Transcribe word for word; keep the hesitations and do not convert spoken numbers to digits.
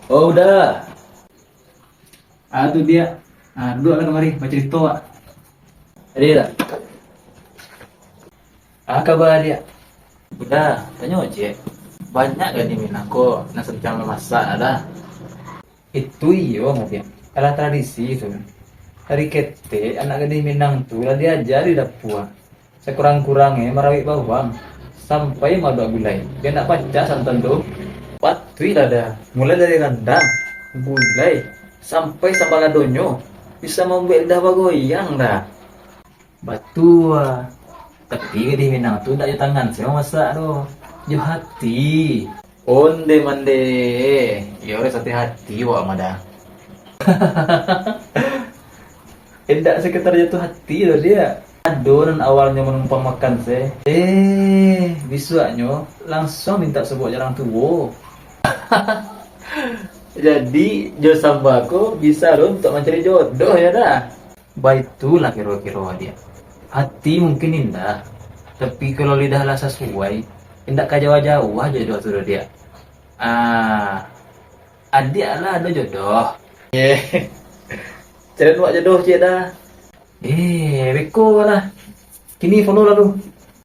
Oh, Uda. Ah, tu, Diak. Ah, duduaklah kamari, bacarito, Wak. Ado, Da. Ah, kaba, Diak? Uda, tanyo ciek. Banyak gadih Minang ko nan sancang mamasak, Da? Itu iyo, Diak. Alah tradisi tu. Dari ketek, anak gadih Minang tu lah diaja di dapua. Sakurang-kurangnyo marawik bawang, sampai maaduak gulai, bia indak pacah santan tu. Patuiklah, Da. Mulai dari randang, gulai, sampai sambal ladonyo, bisa mambuek lidah bagoyang, Da. Batua. Tapi gadih Minang tu indak jo tangan se mamasak doh, jo hati. Onde mande, iyo, urang sati hati wak mah, Da. Indak sakitar jatuah hati doh, Diak. Ado nan awalnyo manumpang makan se, eh, bisuaknyo langsuang mintak sobok jo urang tuo. Jadi, jo samba ko bisa lo untuak mancari jodoh, yo, Da? Baitulah kiro-kiro, Diak. Hati mungkin indak, tapi kalau lidah lah sasuai, indak ka jauah-jauah jodoh tu doh, Diak. Ah, adiak lah ado jodoh. Ye. Calian wak jodoh ciek, Da. Eh, beko lah. Kini follow lah lu.